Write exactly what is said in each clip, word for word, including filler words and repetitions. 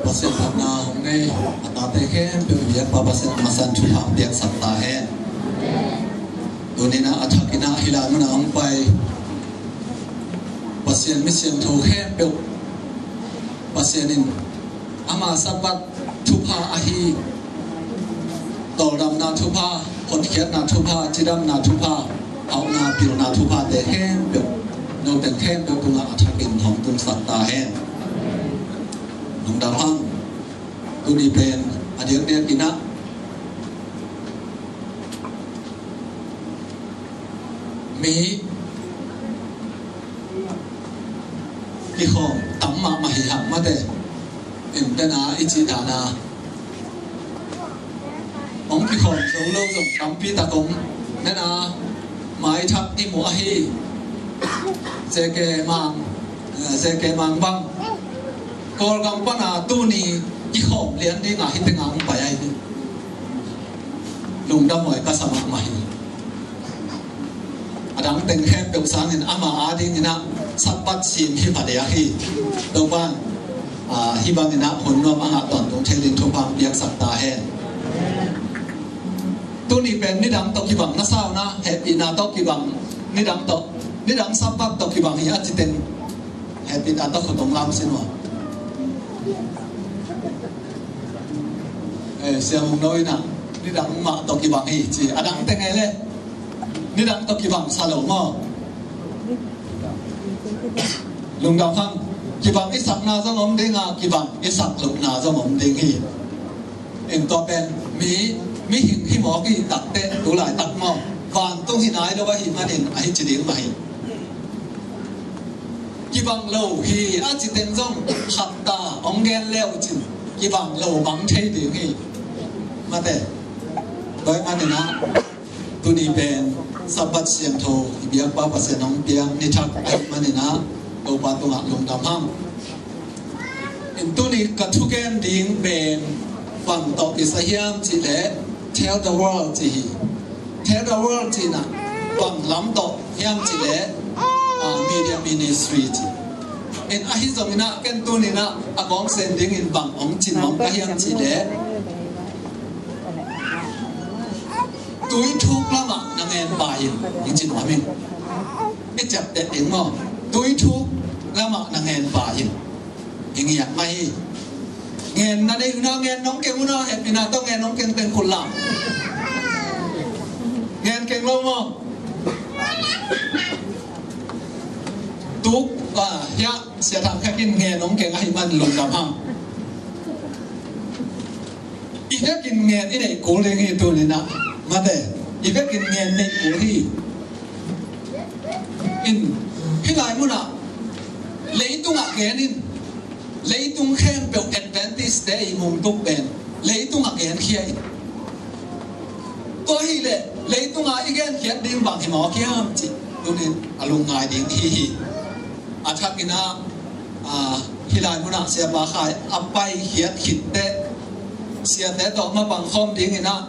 Pasian phatna hong nei a tate khempeuh biak Pa Pasian a masa in thupha hong piaksak ta hen. Tuni-in ah a thakin ah hih lai munah hong pai Pasian mi siangtho khempeuh Pasian in ama Sabbath thupha ahi tawldamna thupha, hotkhiatna thupha, cidamna thupha, hauhna pilna thuphate khempeuh note khempeuh tungah a thakin hong tungsak ta hen. Lungdam hang. Tuni pen a diakdiakin ah mi kikhawm tam mahmah hi hang mate. Enten a i cih dan a hong kikhawm zo lo zong tampi tak om. Nen a maithak i muh ahi Zeke Mang, Zeke Mang bang Kawlgam pan a tuni kikhawm lian ding a hih teng a hong pai ahi hi. Lungdam huai ka sa mahmah hi. A dang teng khempeuh sangin ama adingin ah Sabbath sim hi pha diak hi. Topa'n, ah, hih bangin ah hun nuam a ngah tawntung thei dingin thupha hong piaksak ta hen. Tuni pen nidang tawh kibang na sa uh na, hehpihna tawh kibang, nidang tawh, nidang Sabbath tawh kibang hi a ci teng hehpihna tawh khut hong lam sin uh a. Eh, Sia Mung No in ah nidang mah tawh kibang hi ci. A dang teng e le nidang tawh kibang sa lo maw? Lungdam hang. Kibang i sakna zong om ding a, kibang i sak lohna zong om ding hi. Tua pen mi, mihing hi mawk hi tak teh, tu laitak maw, vantung hi nai lo ahih manin ahi ci ding mah hi. Kibang lo hi a ci teng zong khat ta hong gen le uh cin kibang lo mang thei ding hi. Mate. Tua ahih manin ah tuni pen Sabbath siangtho i biakpa Pasian hong piak ni thak ahih manin ah Topa tungah lungdam hang. In tuni ka thugen ding pen bang tawh kisai hiam cih leh Tell the World ci hi. Tell the World cih in ah bang lam tawh hiam cih leh, ah, media ministry ci. In ahi zongin ah ken tuni in ah a kawngsen dingin bang hong cin mawk ka hiam cih leh tui thuk lamah na ngen pai in, hong cin mawk in. I ciapteh ding maw? Tui thuk lamah na ngen pai in. Hi ngiat mah hi. Ngen na nei uh na, ngen nong keng uh na, hehpihna tawh ngen nong keng teng khut lam. Ngen keng lo maw? Tuk, ah, hiah Sia Thang Khek in ngen nong keng ahih man lungdam hang. I vekin ngen i neih kul ding hi tuni in ah. Mate, i vekin ngen neih kul hi. In, hih lai munah leitungah gen in, leitung khempeuh Adventist-te i mungtuk pen leitungah genkhia in. Tua hileh leitungah i genkhiat ding bang hi mawk hiam cih tuni in a lungngai ding hi hi. A thakin ah, ah, hih lai munah Siapa Khai a paikhiat khit teh siate tawh mapang khawm dingin ah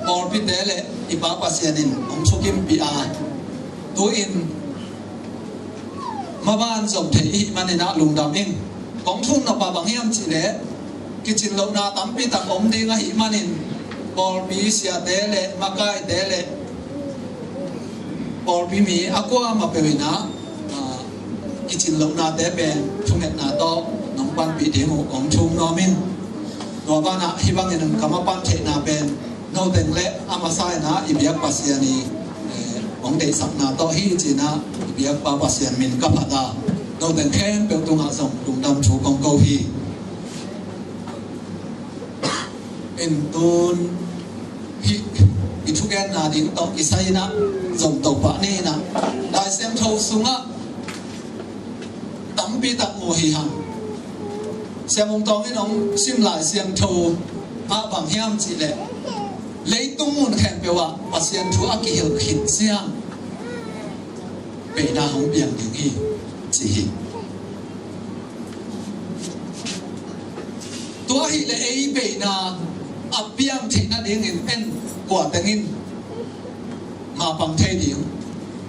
pawlpite le i Pa Pasian in hong thukimpih a, tu-in maban zom thei i hih manin ah lungdam ing. Kong thum nop a bang hiam cih leh kicin lohna tampi tak om ding ahih manin pawlpi siate le makaite le pawlpi mi a kuamah peuh in ah, ah, kicin lohnate pen thungetna tawh nong panpih ding uh kong thum nuam ing. Tua banah hih bangin ka mapan theihna pen noteng le a masa in ah i biak Pasian i, eh, hong deihsakna tawh hi ci-in ah i biakpa Pasian min ka phat a, noteng khempeuh tungah zong lungdam thu kong ko hi. In tun hih i thugenna ding tawh kisai in ah zong topah ni in ah Lai Siangtho sungah tampi tak mu hi hang. Sia Mung Tawng in hong sim Lai Siangtho ah bang hiam cih leh leitung mun khempeuh ah Pasian thu a kihilh khit ciang beina hong piang ding hi ci hi. Tua hileh ei beina a piang theih nadingin en kua teng in mapang thei ding.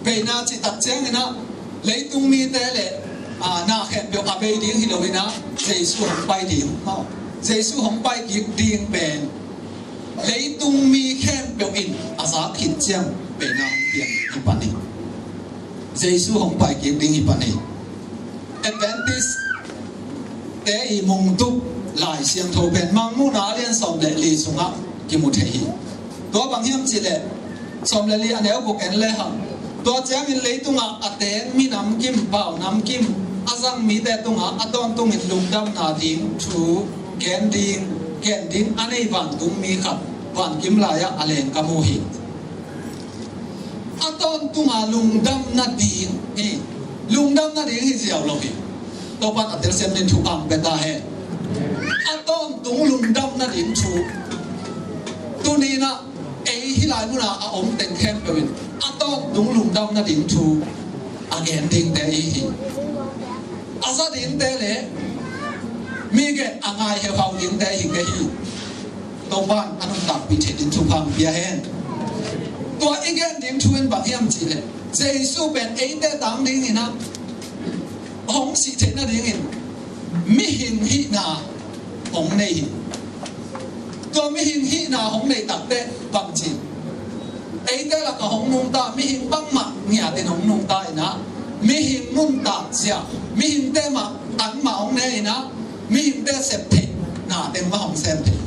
Beina cih tak ciangin ah leitung mite le a, na khempeuh a bei ding hi lo in ah, Jesu hong pai ding maw? Jesu hong pai kik ding pen leitung mi khempeuh in a zak khit ciang pen a hong piang hi pan hi. Jesu hong pai kik ding hi pan hi. Adventist te i mungtup Lai Siangtho pen Mangmuhna a lian sawm le li sungah kimu thei hi. Tua bang hiam cih leh, sawm le li a neu guk en le hang. Tua ciangin leitungah a teng minam kim, pau nam kim a zang mite tungah a tawntungin lungdamna ding thu gen ding, gen ding a nei vantung mi khat vankim lai-ah a leng ka mu hi. A tawntunga lungdam nading hi. Lungdam nading hi ziau lo hi. Topa'n a telsiam ding thupha hong pia ta hen. A tawntung lungdam nading thu. Tuni-in ah ei hih lai munah a om teng khempeuh in a tawntung lungdam nading thu a gen dingte i hi. A za dingte le mi gen a ngai heuhau dingte hi kei hi. Topa'n a nuntakpih theih ding thupha hong pia hen. Tua i gen ding thu in bang hiam cih leh, Jesu pen eite tang dingin ah hong sih theih nadingin mihing hihna hong nei hi. Tua mihing hihna hong nei takteh bang ci, eite lakah hong nungta mihing bangmah ngiatin hong nungta in ah, mihing nuntak zia, mihingte mah an mah hong ne in ah, mihingte sep theihna teng mah hong sem thei.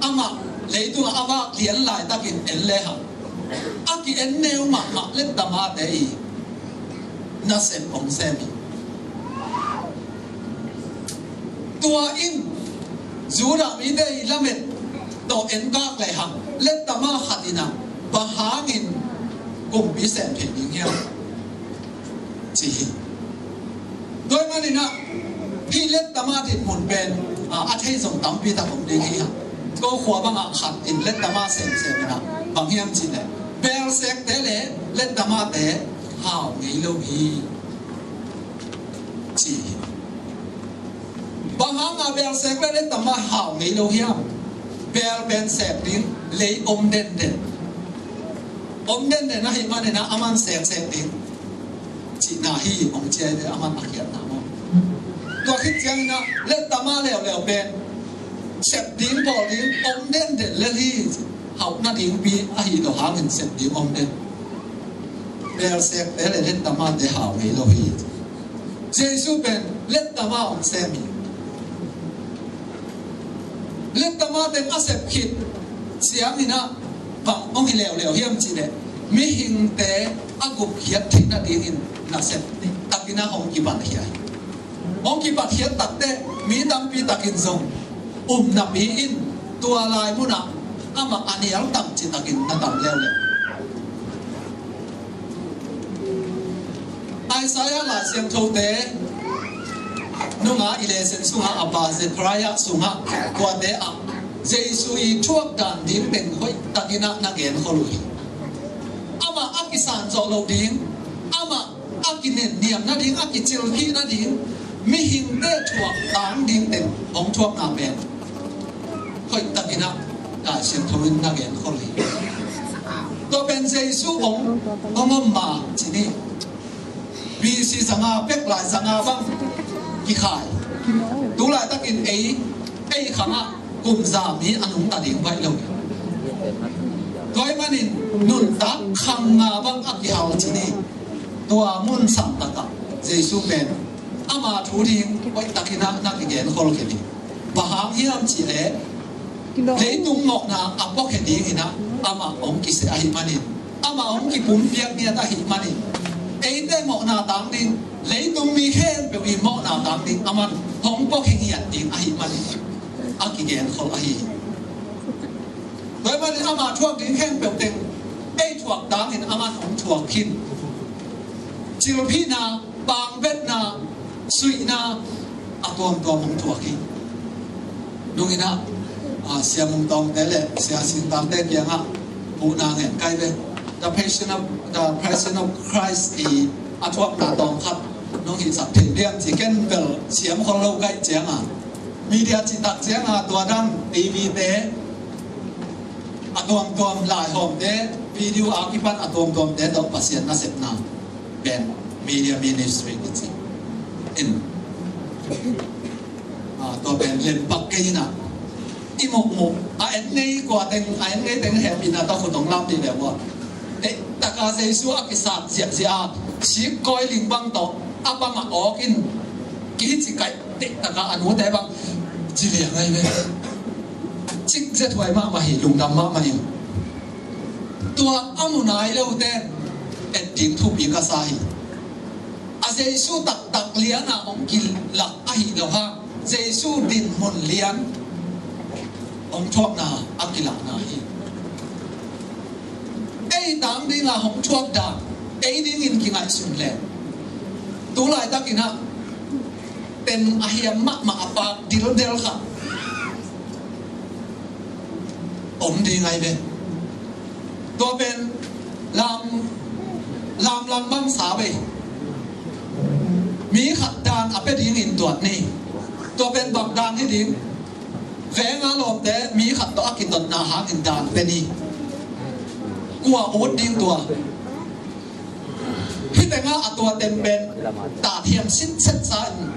Amah leitungah a vak lian laitakin en le hang, a ki-en neu mahmah lettama te i nasep hong sem hi. Tua in Judah mite i lamet tawh en kak le hang, lettama khat in ah bang hangin kumpi sem thei ding hiam ci hi. Tua ahih manin ah hih lettama dinmun pen, a, a thei zong tampi tak om ding hi hang. Ko khua bangah khat in lettama semsem in ah bang hiam cih leh, belsekte le lettamate hau ngei lo hi ci hi. Bang hanga belsek le lettama hau ngei lo hiam? Bel pen sek ding, lei om denden. Om denden ahih manin ah aman seksek ding cihna hi, hong ci hi ve, aman a khiatna maw. Tua khit ciangin ah lettama leuleu pen sep ding, bawl ding om denden lel hi. Hauh nadingpi ahi lo hangin sep ding om den. Belsekte le lettamate hau ngei lo hi. Jesu pen lettama hong sem hi. Lettama teng a sep khit ciangin ah bang hong hi leuleu hiam cih leh, mihingte a gupkhiat theih nadingin nasep takin ah hong kibatkhia hi. Hong kibatkhiat takteh mi tampi takin zong um napi-in tua lai munah amah a nial tam citakin na tam leuleu. Isaiah Lai Siangthote nunga i lesson sungah a pa Zechariah sungah tuate ah Jesu i thuak dan ding teng hoih takin ah na genkhol uh hi. Amah a kisan zawh loh ding, amah a kinenniam nading, a kicilphih nading, mihingte thuak tang ding teng hong thuakna pen hoih takin ah Lai Siangtho in na genkhol hi. Tua pen Jesu hong, hong om ma ci ni. B C zanga pek lai zanga bang kikhai. Tu laitakin ei, ei khangah kum za mi a nungta ding baih lo. Tua ahih manin nuntak khang nga bang a kihal ci ni. Tua mun sang takah Jesu pen ama thu ding hoih takin ah na kigenkhol khin hi. Bang hang hiam cih leh, leitung mawhna a puakhia dingin ah amah hong kiseh ahih manin, amah hong kipumpiak ngiat ahih manin, eite mawhna tang ding, leitung mi khempeuh i mawhna tang ding aman hong puakhia ngiat ding ahih manin a kigenkhol ahi hi. Tua ahih manin ama thuak ding khempeuh teng ei thuak tangin aman hong thuak khin. Cilphihna, pangbetna, suihna a tuamtuam hong thuak hi. Nungin ah, a, Sia Mung Tawngte le Sia Sin Tangte kiangah muhna ngen kai ve. The Passion of, The Passion of Christ i a thuakna tawm khat nong hihsak thei diam ci, ken bel siam khol lo kai cianga, media citak cianga tua dan T V te a tuamtuam, laihawmte, video a kipan a tuamtuamte tawh Pasian nasepna Pen Media Ministry kici in, a, tua pen lempak kei in a, i mokmok a en ngei kua teng, a en ngei teng hehpihna tawh khut hong lam dih leh ua, eh, taka Jesu a kisat ziahziah a, sik kawi ling bang tawh a bang a awk in kihici kaih, eh, taka a nute bang ci liang ai ve. Cik zia thuai mahmah hi, lungdam mahmah hi. Tua a mu nai lote et ding thupi ka sa hi. A Jesu taktak liana hong kilak ahi lo hang, Jesu dinmun lian hong thuakna a kilakna hi. Ei tang dinga hong thuak dan ei dingin kingaihsun leh, tu laitakin ah ten a hiam mahmah a pak dildel kha om ding ai ve. Tua pen lam, lam lam bang sa ve. Mi khat dan a pia dingin tuat ni. Tua pen bang dan hi ding? Venga lawmte mi khat tawh a kitotna hangin dan pia ni. Kua ut ding tua? Hih tengah a tua ten pen tahthiam sitset sa in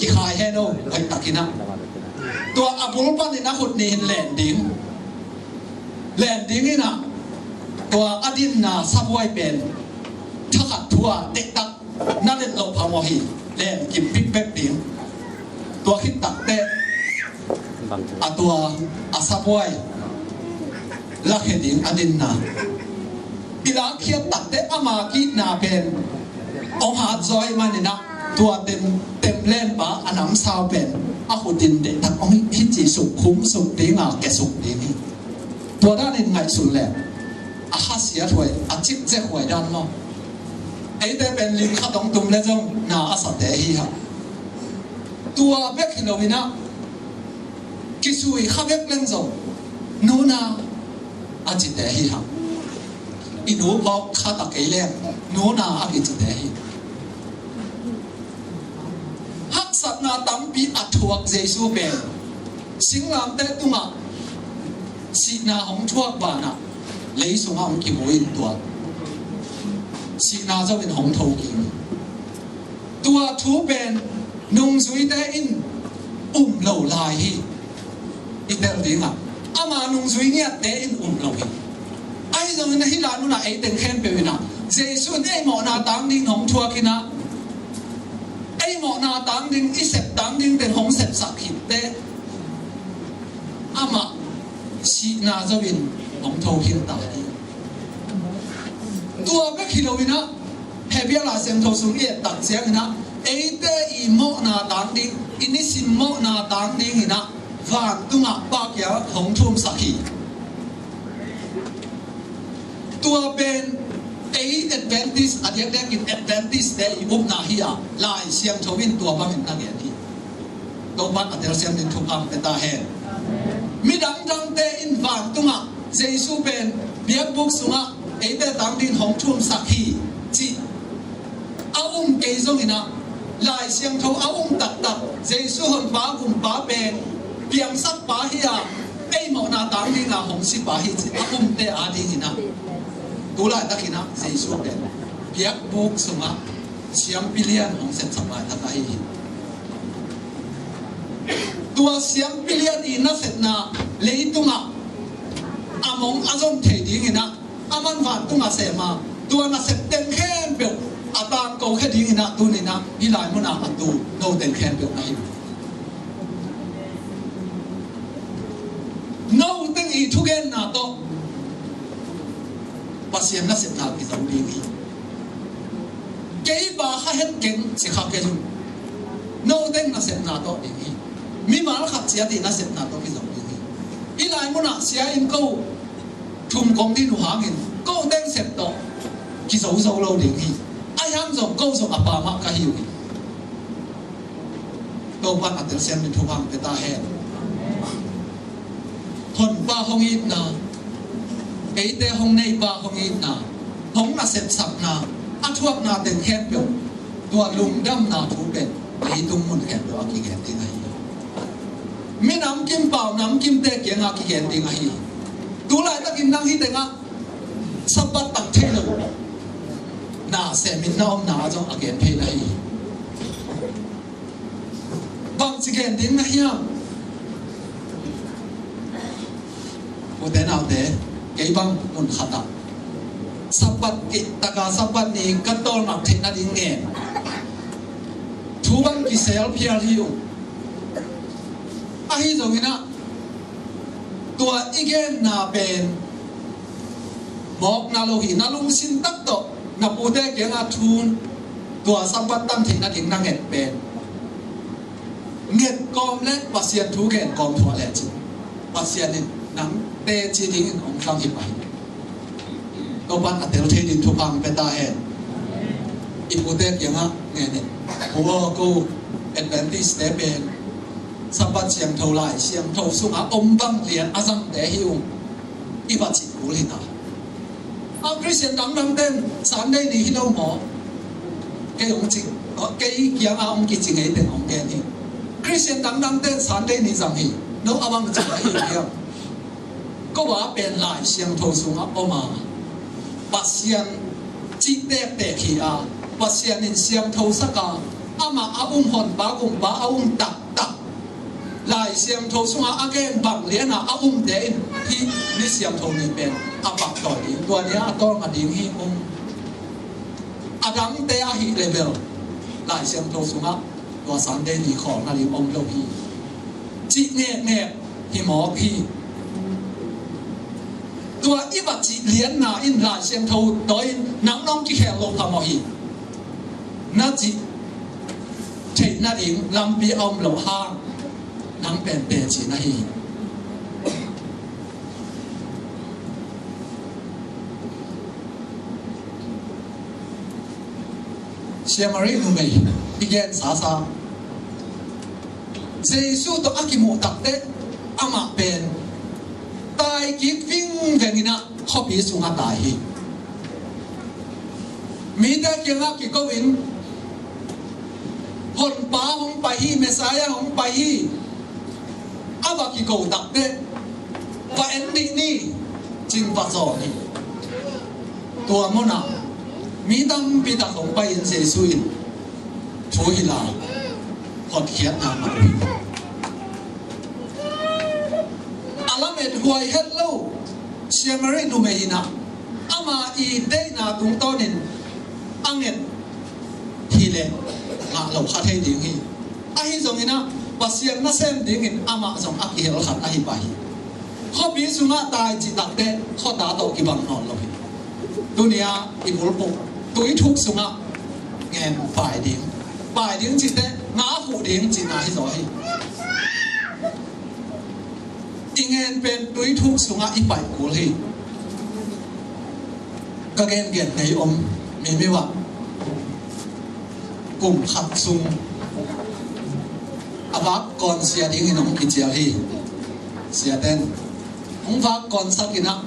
kikhai hen o, hoih takin ah. Tua a bul panin a khut nih in len ding. Len ding in ah, tua a dinna sabuai pen thakhat thu-a tektak na let loh phamawh hi. Len kimpik bek ding. Tua khit takteh a tua a sabuai lakhia ding a dinna. I lakkhiat takteh ama kihna pen hong hat zaw ahih manin ah, tua tem, tem lenpa a namsau pen a khut in deihtak hong hi, hi ci suk, khum suk dinga kia suk ding hi. Tua danin ngaihsun leh a khasiat huai, a cikzek huai dan maw? Eite pen lim khat hong tum leh zong na a sate hi hang. Tua bek hi loin ah, kisui kha bek leng zong nuna a cite hi hang. I nu phawk khat a kei leng nuna a kicite hi. Haksatna tampi a thuak Jesu pen singlamteh tungah sihna hong thuak banah lei sungah hong kimu in tua sihna zo in hong tho kik hi. Tua thu pen nungzuite in um lo lai hi. I tel dingah ama nungzui ngiatte in um lo hi. Ahi zongin ah hih lai munah ei teng khempeuh in ah Jesu in ei mawhna tang ding hong thuak in ah, ei mawhna tang ding, i sep tang ding ten hong sepsak khit teh amah sihna zo in hong tho khin ta hi. Tua bek hi loin ah, Hebrew Lai Siangtho sung i et tak ciangin ah, eite i mawhna tang ding, i nisim mawhna tang dingin ah vantungah Pa kiangah hong thumsak hi. Tua pen ei Adventist, a diakdiakin Adventist-te i upna hi a, Lai Siangtho in tua bangin na gen hi. Topa'n a telsiam ding thupha hong pia ta hen. Midang dangte in vantungah Jesu pen biakbuk sungah eite tang dingin hong thumsak hi cih a um kei zongin ah, Lai Siangtho a um taktak Jesu Honpa Kumpa pen piangsakpa hi a, ei mawhna tang dinga hong sipa hi cih a umte a dingin ah, tu laitakin ah Jesu pen biakbuk sungah siampi lian hong sepsak laitak ahi hi. Tua siampi lian i nasepna leitungah a mong a zom thei dingin ah, aman vantungah sem a, tua nasep teng khempeuh a tangko khia dingin ah, tuni-in ah hih lai munah a tu no teng khempeuh na hi. No teng i thugenna tawh Pasian nasepna kizo ding hi. Kei pa kha het keng ci kha kei un. No teng nasepna tawh ding hi. Mimal khat ciat i nasepna tawh kizo ding hi. Hih lai munah sia in ko thum kong ding uh hangin ko teng sep tawh kizo zo lo ding hi. Ahi hang zong ko zong a pa mah ka hi uh hi. Topa'n a telsiam ding thupha hong pia ta hen. Honpa hong itna, eite hong neipa hong itna, hong nasepsakna, a thuakna teng khempeuh, tua lungdamna thu pen leitung mun khempeuh a kigen ding ahi hi. Minam kim pau nam kimte kiangah kigen ding ahi hi. Tu laitakin nang hih tengah Sabbath tak thei lo na semin na omna ah zong a gen thei na hi. Bangci gen ding na hiam? Ute naute, kei bang mun khatah Sabbath kei taka Sabbath ni ka tawlngak theih nading ngen thu bang kisel phial hi uh. Ahi zonginah tua i genna pen mawkna lo hi. Na lungsim tak tawh na pute kiangah thu tua Sabbath tam theih nading na nget pen nget kawm le Pasian thu gen kawm thuah lecin Pasian in nang teci dingin hong thang hi pah hi. Topan a tel thei ding thupha hong pia ta hen. I pute kiangah ngen in, pu aw, ko Adventist te pen Sabbath siangtho, Lai Siangtho sungah om bang lian a zangte hi ung. I va cih kul hi ta. A Christian dangdang ten Sunday ni hi lo maw? Kei hong cih, kei kiangah hong kici ngei teng hong gen hi. Christian dangdang ten Sunday ni zang hi. No a bang cih ahi hiam? Ko a pen Lai Siangtho sungah om a, Pasian cih tektek hi a, Pasian in siangtho sak a, amah a um, Honpa Kumpa a um taktak Lai Siangtho sungah a gen bang liana a umte in hih ni siangtho ni pen a paktawi ding, tua ni a tawlnga ding hi. Um, a dangte ahih leh bel Lai Siangtho sungah tua Sunday ni khawlna ding om lo hi. Cih ngekngek hi mawk hi. Tua i va cih lianna in Lai Siangtho tawi in nang nong kikhel lo phamawh hi. Na cih theih nading lampi a om loh hang nang pen teci na hi. Samari numei i gen sasa, Jesu tawh a kimuh takteh amah pen tai kik vingveng inah khuapi sungah tai hi. Mite kiangah kiko in, Honpa hong pai hi, Messiah hong pai hi, a va kiko takteh va en dih ni, ci-in va zawn hi. Tua munah mi tampi tak hong pai-in Jesu in thu hilh a, hotkhiatna ngah uh hi. A lamet huai het lo Samari numei inah ama i deihna tungtawnin a nget hileh ngah lo kha thei ding hi. Ahi zonginah Pasian nasem dingin amah zong a kihel khat ahi pah hi. Khuapi sungah tai cih takteh khuata tawh kibang nawn lo hi. Tuni-a i bulphuh tui thuk sungah ngen pai ding, pai ding cih teh ngah khuh ding cihna hi zaw hi. I ngen pen tui thuk sungah i pai kul hi. Ka gengen ngei om mi mi vak kum khat sung a vak kawn sia dingin hong kicial hi. Siaten hong vak kawn sak inah,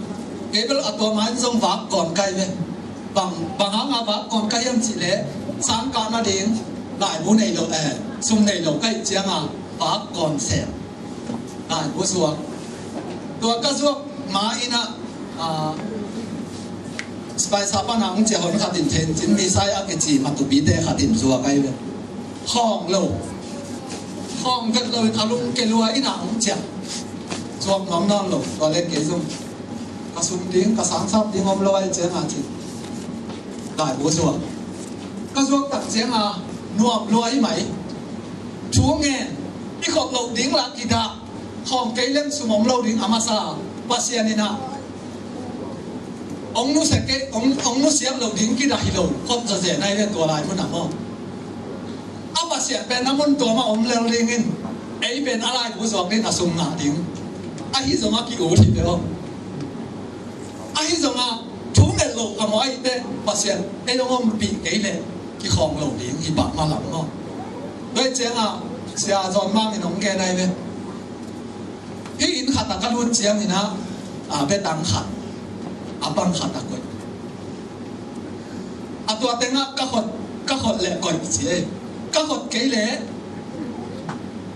kei bel a tua ma-in zong vak kawn kai ve. Bang, bang hanga vak kawn kai hiam cih leh, sangkah nading laibu nei lo, eh, sum nei lo ka hih cianga vak kawn sem. Laibu zuak. Tua ka zuak ma inah, ah, Spicer pana hong ciah hon khat in thencin misai a kici matupite khat in zuak ahi ve. Khawng lo. Khawng vet lo in a lungke lua inah hong ciah. Zuak nuam nawn lo. Tua le kei zong ka sum ding, ka sangsap ding om lo ahi cianga ci. Laibu zuak. Ka zuak tak cianga nuam lua hi mai. Thu ngen, i khop loh ding lah kidah. Khawng kei lem sum om lo ding a masa. Pasian inah hong nusia kei, hong, hong nusiat loh ding kidah hi lo. Khop zazen ahi ve tua lai munah maw. A Pasian pen a mun tua mah om lel dingin ei pen a laibu zuak ding a sum ngah ding. Ahi zongah ki-ut hi ve aw. Ahi zongah thu nget loh a mawi teh Pasian ei hong ompih kei leh kikhawng lo ding hi pah malam maw. Tua hi ciangah Sia Zawn Mang in hong gen ahi ve. Hih inn khatah ka lut ciangin ah, a, betang khat a pang khatah koih. A tua tengah ka khot, ka khot leh koih ci e. Ka khot kei leh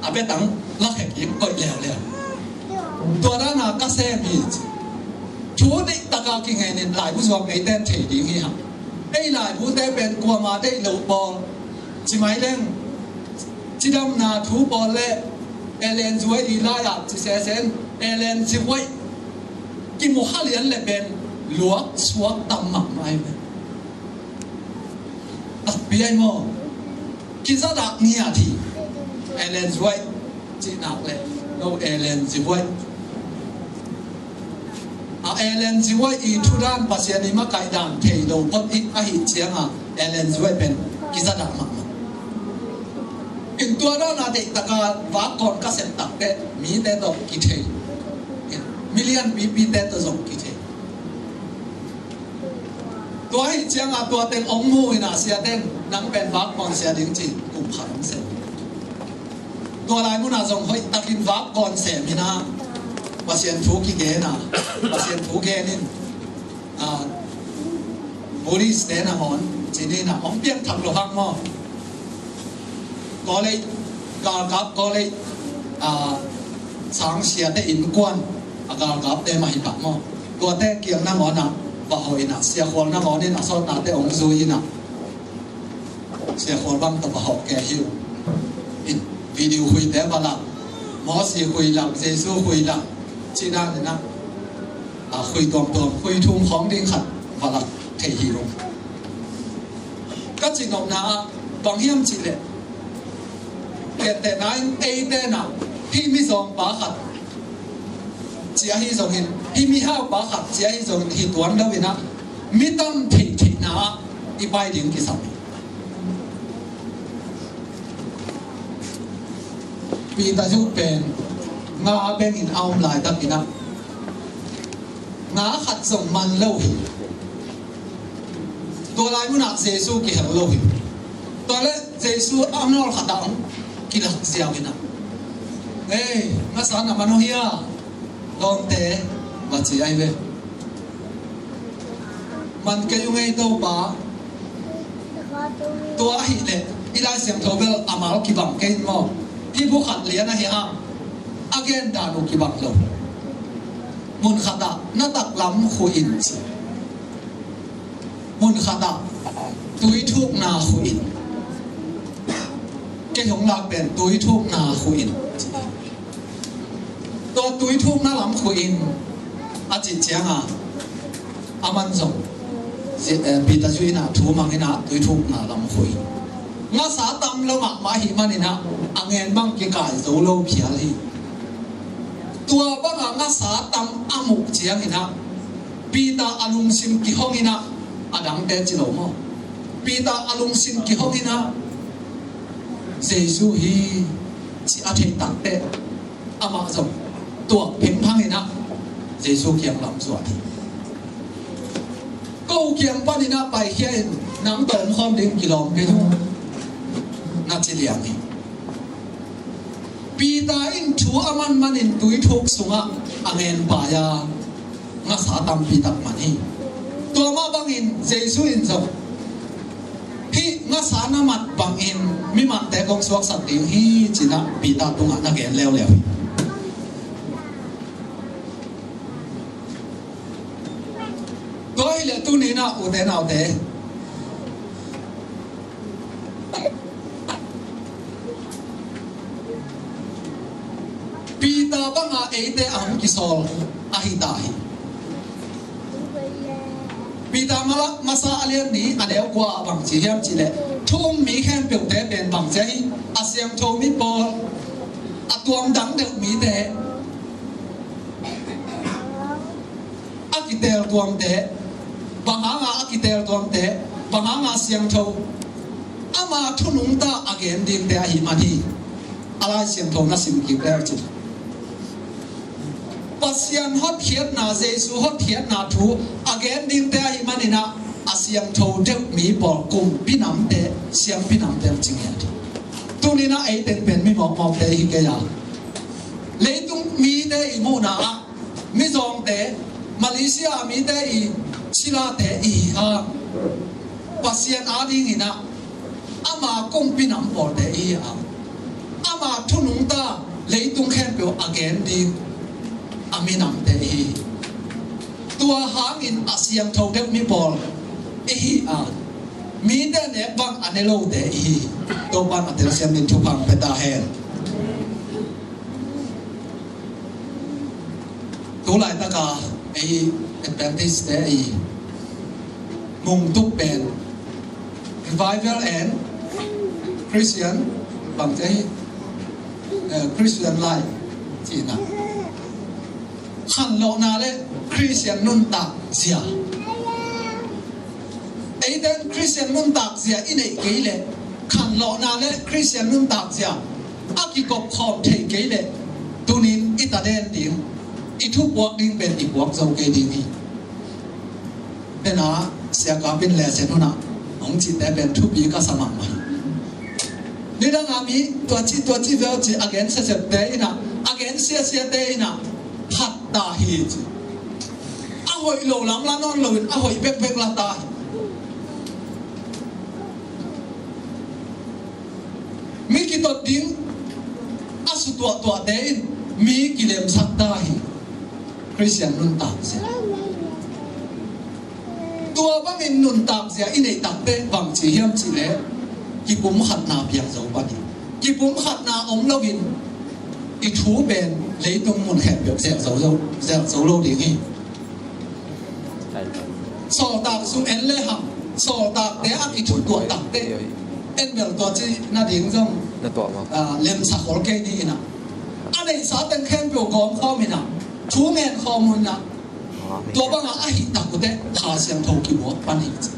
a betang lakhek in koih leuleu. Tua dana ka sem hi ci. Thu dihtaka kingenin laibu zuak ngeiten thei ding hi hang. Ei laibute pen kuama deih lo pawl, ci mai leng, cidamna thu pawl le Ellen G. White i lai-ah ci sesen, Ellen G. White kimu kha lian le pen luak suak tam mahmah hi ve. Takpi ai maw? Kizadak ngiat hi. Ellen G. White cihnak le no Ellen G. White. A Ellen G. White i thudan, Pasian i makaih dan thei lo phot i ahih cianga Ellen G. White pen kizadak mahmah. In tua dana deihtaka vak kawn ka sep takteh mite tawh kithei, milian pipite tawh zong kithei. Tua ahih cianga tua teng ong mu ina, siaten nang pen vak kawn sia ding ci kum khat ong sem. Tua lai munah zong hoih takin vak kawn sem ina, Pasian thu kigen a, Pasian thu gen in, ah, Buddhist te nangawn cinin a hong piangthak lo hang maw? College, galkap college, ah, sang siate innkuan a galkapte mah hi pah maw? Tuate kiang nangawn ah va hawh ina, Sia Khual nangawn in a sawtnate hong zui ina, Sia Khual bang tawh va hawh kei hi uh. In video khuite va lak, Mosi khui lak, Jesu khui lak, cih dan ina, a, khui tuamtuam, khui thum khawng ding khat va lak thei hi uh. Ka cihnopna ah bang hiam cihleh, gentehna in eite na hih mizawngpa khat ci ahi zongin, hih mihaupa khat ci ahi zongin hi tuan lo ina, mi tam theihtheihna ah i pai ding kisam hi. Peter zuk pen nga bengin a om laitak ina, nga khat zong man lo hi. Tua lai munah Jesu kihel lo hi. Tua le Jesu a nawl khatah hong kilak ziau ina, "Ei, ngasa na man uh hia, lawmte?" va ci ai ve. "Man kei ung ei Topa." Tua ahih leh i Lai Siangtho bel a mal kibang kei in maw? Hih bu khat lian ahi hang a gen dan uh kibang lo. Mun khatah na taklam khu in ci. Mun khatah tui thukna khu in. Kei hong lak pen tui thukna khu in. Tua tui thukna lam khu in a cih cianga a man zong, eh, Peter zui ina thu mang ina tui thukna lam khu in. Ngasa tam lo mahmah ahih man ina a ngen bang kikai zo lo phial hi. Tua banga ngasa tam a muh ciang ina Peter a lungsim kihong ina, a dangte ci lo maw? Peter a lungsim kihong ina, Jesu hi ci a theih takteh amah zong tuak phengphang ina Jesu kiang lam zuat hi. "Ko kiang pan ina paikhia in, nang tawh om khawm ding kilawm kei ung," na ci liang hi. Peter in thu a manmanin tui thuk sungah a ngen pai a, ngasa tampi tak man hi. Tua mah bangin Jesu in zong hih ngasa na mat bangin mi matte kong suaksak ding hi ci-in ah Peter tungah na gen leuleu hi. Tua hileh tuni-in ah ute naute, Peter banga eite a hong kisawl ahi ta hi. Peter mala, masa a lian ni a neu kua ah bang ci hiam cih leh, thu um mi khempeuhte pen bang ci ahi, a siangtho mi pawl, a tuamdang deuh mite, a kiteel tuamte, bang hanga a kiteel tuamte, bang hanga siangtho, ama thu nungta a gen dingte ahih man hi. A Lai Siangtho na sim kik leu cin, Pasian hotkhiatna, Jesu hotkhiatna thu a gen dingte ahih manin ah, a siangtho deuh mi pawl, kumpi namte, siampi namte ci ngiat hi. Tuni-in ah eite pen mi mawkmawkte i hi kei a, leitung mite i muhna ah, mizawngte, Malaysia mite i silate i hi a, Pasian adingin ah ama kumpi nam pawlte i hi a, ama thu nungta leitung khempeuh a gen ding a minamte i hi. Tua hangin a siangtho deuh mi pawl i hi a, Mite nek bang a ne lote i hi. Topa'n a telsiam dingin thupha pia ta hen. Tu laitaka ei Adventist te i mungtuk pen Revival and Christian, bang te hi, eh, Christian life cihna. Khanlawhna le Christian nuntak zia. Eite in Christian nuntak zia i neih kei leh, khanlawhna le Christian nuntak zia a kikop khawm thei kei leh, tunin i taden ding, i thupuak ding pen i puak zo kei ding hi. Pen a, Sia Kap in lesson hunah hong cihte pen thupi ka sa mahmah hi. Nidanga mi tua ci, tua ci, veu ci a gen sesepte inah, a gen siasiate inah phat ta hi ci. A hoih lo lam la nawn loin a hoih bekbek la ta hi. Mi kitot ding a su tuahtuahte in mi kilemsak ta hi. Christian nuntak zia. Tua bangin nuntak zia i neih takte bang ci hiam cihleh, kipumkhatna piang zo pan hi. Kipumkhatna om loin i thu pen leitung mun khempeuh zelh zo, zelh zo lo ding hi. Sawltak sung en le hang, sawltakte a kithutuah takte en bel tua ci nading zong, ah, lemsa khol kei ni inah. A neihsa teng khempeuh gawm khawm inah, thu ngen khawm inah. Tua bangah a hih tak uh teh Kha Siangtho kibuak pan hi ci.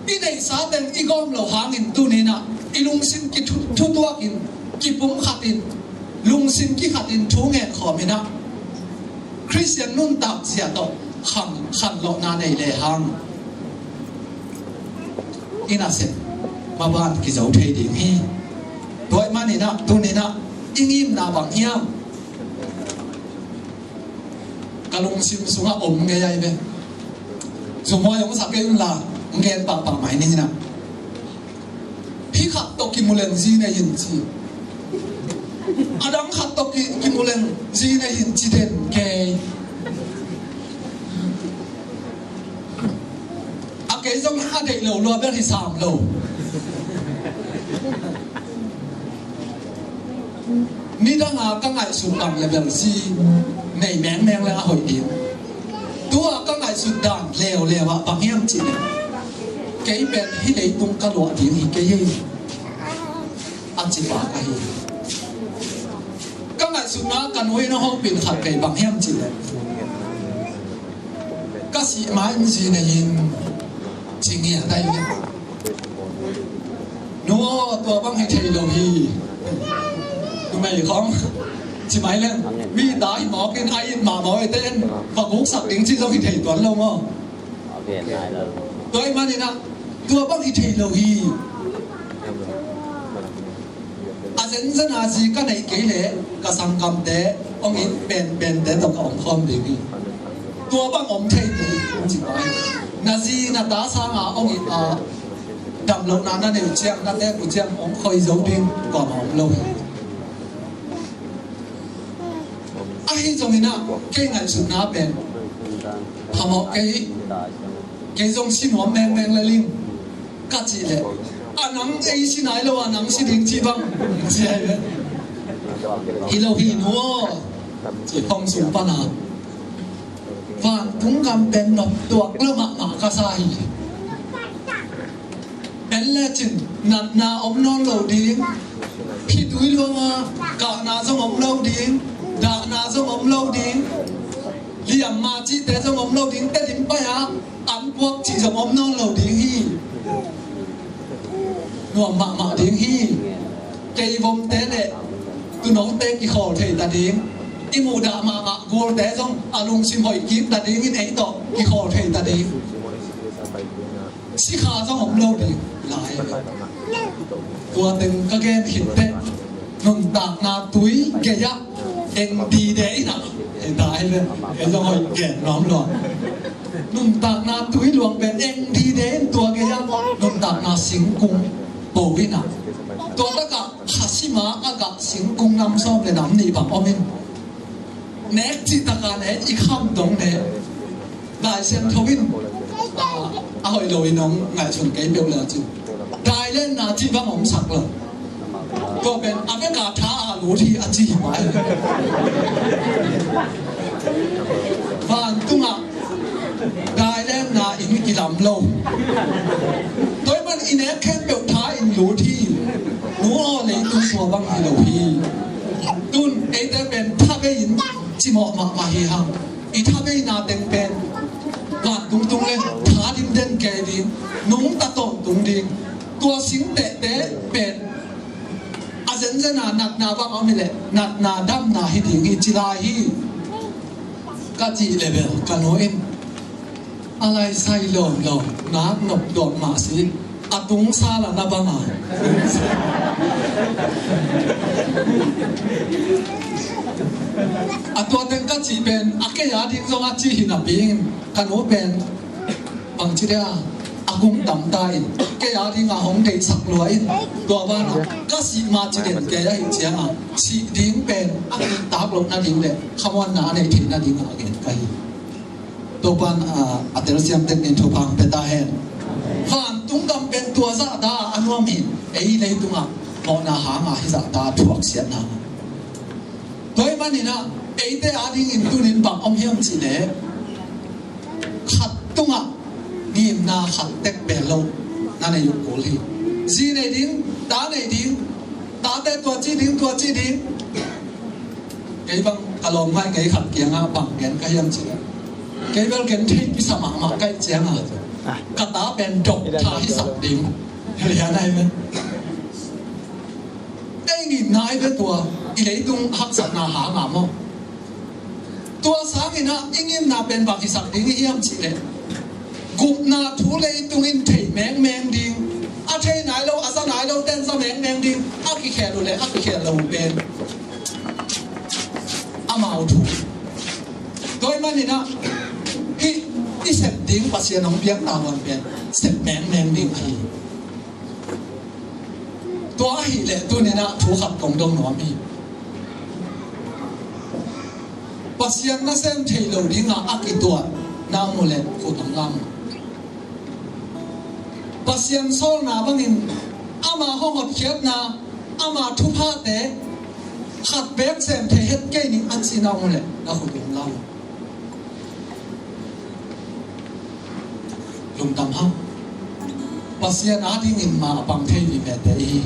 I neihsa teng i gawm loh hangin tuninah i lungsim kithu-, thutuakin, kipumkhatin, lungsim kikhatin thu ngen khawm inah Christian nuntak zia tawh khan, khanlawhna nei lehang i nasep maban kizo thei ding hi. Tua ahih maninah tuninah i ngimna bang hiam? Ka lungsim sungah om ngei ahi ve. Zumhuai hong sa kei unla, hong gen pahpah mai ning inah. Hih khat tawh kimu leng zi nei in ci. A dang khat tawh ki, kimu leng zi nei in ci den kei. A kei zong a deih lo lua bel hi sam lo. Nidanga ka ngaihsut bang le bel zi nei mengmeng le a hoih ding. Tua ka ngaihsut dan leuleu ah bang hiam cihleh, kei pen hih leitung ka luah ding hi kei hi. A ci pa ka hi. Ka ngaihsutna ka nu in a hong pin khat kei bang hiam cihleh, ka sih ma-in zi nei in ci ngiat ahi ve. Nu aw, tua bang hi thei lo hi. Numei khawng ci mai leng, mi ta hi mawkin a it mahmah eite in va guksak ding ci zong hi thei tuan lo maw? Tua ahih maninah tua bang hi thei lo hi. A zenzen a zi ka neih kei leh ka sanggamte hong it penpente tawh ka om khawm ding hi. Tua bang om thei ding ci pai. Na zi na ta sanga hong it a, damlohna na neih uh ciang, na tek uh ciang hong khoi zo ding kuamah om lo hi. Ahi zonginah kei ngaihsutna pen phamawh kei, kei zong si nuam mengmeng le ling ka cih leh, a nang ei si nai lo a, nang si ding ci bang ci ahi ve. Hi lo hi nu aw, ci khong sung pana vantung gam pen nop tuak lo mahmah ka sa hi. En lecin natna om nawn lo ding, khitui luanga kahna zong om lo ding, dahna zong om lo ding, liamma cihte zong om lo ding, Tedim pai-a an puak cih zong om nawn lo ding hi. Nuam mahmah ding hi. Keivomte le tunote kikhawl thei ta ding. I muhdah mahmah gualte zong a lungsim hoih kik ta dingin ei tawh kikhawl thei ta ding. Sikha zong om lo ding lai. Tua teng ka gen khit teh nuntakna tui gei-ah eng dide inah, hei ta hi ve, ei zong hoih gen nuam lua. Nuntakna tui luang pen eng dide in tua gei-ah nuntakna singkung po inah. Tua takah khasima a gah singkung nam sawm le nam nih bang om in, nek cih taka ne, i kham dong ne. Lai Siangtho in A hoih lo in hong ngaihsun kei peuh le a ci. Dailenna cih bang omsak lo. Tua pen a vek a tha a lut hi a ci hi mah. Vantungah dailenna in kilam lo. Tua ahih man i nek khempeuh tha in lut hi. Nu aw, leitung tua bang hi lo hi. Tun eite pen tha bei in cimawh mahmah hi hang. I tha beina teng pen vantung tung le tha dim den kei ding, nungta tawntung ding. Tua sing tehte pen a zenzen a natna bang om hi leh natna damna hi ding hi ci lai hi. Ka cih le bel ka nu in a lai sai lawm lo, nak nop dawk mah si, a tung sal a na bang a. A tua teng ka cih pen a kei a ding zong a ci hi napi in ka nu pen bangci dia a gum tam ta in kei a ding a hong deihsak lua in, tua banah ka sih ma ci den kei ahi cianga sih ding pen a kihtak loh nading le khamuanna a nei theih nading a gen ka hi. Topan a, a telsiam tek in thupha pia ta hen. Vantung gam pen tua zahta a nuam hi. Ei leitungah mawhna hanga hi zahta thuaksiatna. Tua ahih maninah eite a dingin tunin bang om hiam cih leh khat tungah ngimna khat tek bel lo na nei uh kul hi. Zi nei ding, ta nei ding, tate tua ci ding, tua ci ding. Kei bang ka lawm ngai kei khat kiangah bang gen ka hiam cih leh kei bel ken thei kisa mahmah kaih ciangah ka ta pen dok tha hisak ding. Lian ai men. Ei ngimna ai ve tua i leitung haksatna hanga maw? Tua sanginah i ngimna pen bang hisak ding i hiam cih leh gupna thu leitung in thei mengmeng ding, a thei nai lo, a za nai lo ten za mengmeng ding, a kikhel uh le a kikhel lo uh pen amau thu. Tua ahih maninah hih i sep ding Pasian hong piakna huan pen sep mengmeng ding ahi. Tua ahih leh tuninah thu khat kong dong nuam hi. Pasian nasem thei lo dingah a kituat na mu leh khut hong lam. Pasian sawlna bangin ama hong hotkhiatna, ama thuphate khat beek sem thei het kei ning an cihna mu leh na khut hong lam. Lungdam hang. Pasian a dingin mah a pang thei mi mete i hi.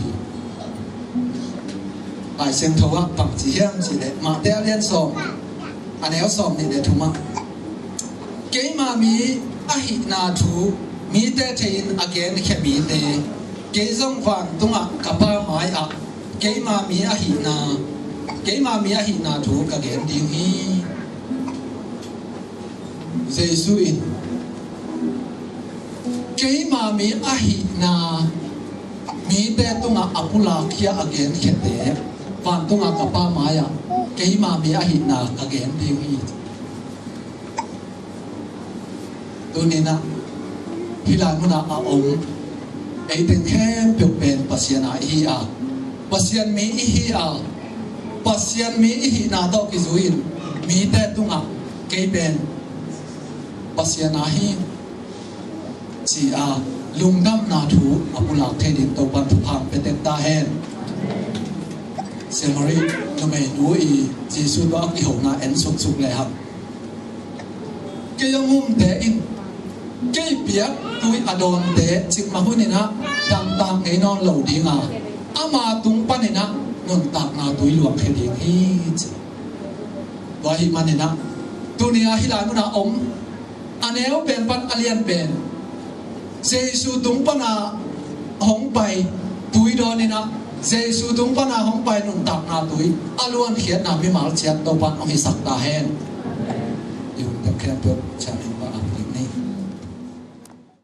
Lai Siangtho ah bang ci hiam cih leh Mate a lian sawm, a neu sawm nih le thum ah, keima mi ahihna thu mite thei-in a genkhia mite, kei zong vantungah ka Pa mai-ah keima mi ahihna, keima mi ahihna thu ka gen ding hi. Jesu in keima mi ahihna mite tungah a pulakkhia a genkhiate vantungah ka Pa mai-ah keima mi ahihna ka gen ding hi. Tuninah hih lai munah a om ei teng khempeuh pen Pasian a ihi a, Pasian mi ihi a, Pasian mi ihihna tawh kizui-in mite tungah kei pen Pasian a hi ci-a lungdamna thu a pulak thei ding Topan thupha pia tek ta hen. Samaria numeinu i Jesu tawh a kihona en suksuk le hang. Kei a ngumte in kei piak tui a dawnte cikmah huninah dangtak ngei nawn lo dinga ama tung paninah nuntakna tui luangkhia ding hi ci. Tua ahih maninah tuni a hih lai munah om a neu pen pan a lian pen Jesu tung pana hong pai tui dawninah Jesu tung pana hong pai nuntakna tui a luankhiatna mimal ciat Topan hong hisak ta hen. I hun tek khempeuh ciamin